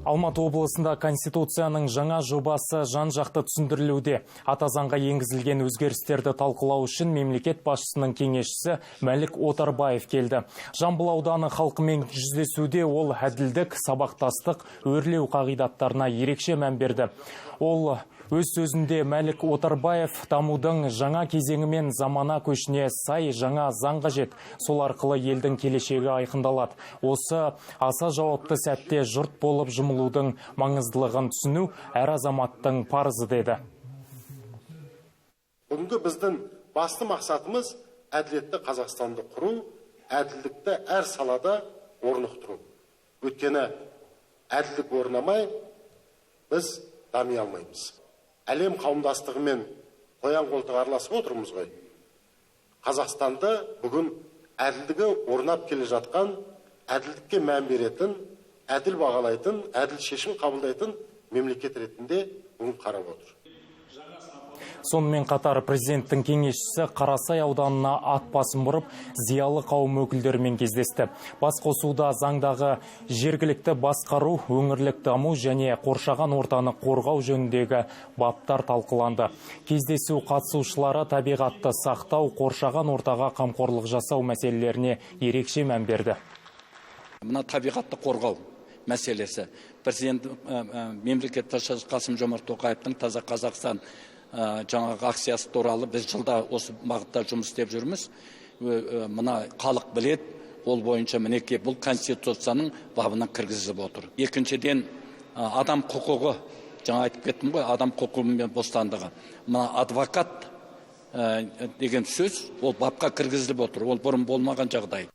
Алматы облысында Конституцияның жаңа жобасы жан-жақты түсіндірілуде. Ата заңға енгізілген өзгерістерді талқылау үшін мемлекет басшысының кеңесшісі Мәлік Отарбаев келді. Жамбыл ауданы халқымен жүздесуде ол әділдік, сабақтастық, өрлеу қағидаттарына ерекше мән берді. Ол өз сөзінде Мәлік Отарбаев дамудың жаңа кезеңімен замана көшіне сай жаңа заң қажет. Сол арқылы елдің келешегі айқындалады. Осы аса жауапты сәтте жұрт болып жұмылудың маңыздылығын түсіну әр азаматтың парызы деді. Бүгінгі біздің басты мақсатымыз әділетті Қазақстанды құру, әділдікті әр салада орнықтыру. Өйткені әділдік орнамай біз дами алмаймыз. Әлем қауымдастығымен қоян қолтық араласып отырмыз ғой. Қазақстанды бүгін әділдігі орнап келе жатқан, әділдікке мән беретін, әділ бағалайтын, әділ шешім қабылдайтын мемлекет ретінде бүгін қарап отыр. Сонымен қатар президенттің кеңесшісі Қарасай ауданына ат басын бұрып, зиялы қауым өкілдерімен кездесті. Басқосуда заңдағы жергілікті басқару, өңірлік даму және қоршаған ортаны қорғау жөніндегі баптар талқыланды. Кездесу қатысушылары табиғатты сақтау, қоршаған ортаға қамқорлық жасау мәселелеріне ерекше мән берді. Мына табиғатты қорғау мәселесі. Президент мемлекет басшысы Қасым-Жомарт Тоқаевтың Таза Қазақстан жаңағы акциясы туралы біз жылда осы бағытта жұмыс істеп жүрміз. Мына халық білет, ол бойынша мінекей бұл Конституцияның бабына кіргізіліп отыр. Екіншіден, адам құқығы, жаңа айтып кеттім ғой, адам құқығы мен бостандығы. Мына адвокат деген сөз ол бапқа кіргізіліп отыр, ол бұрын болмаған жағдай.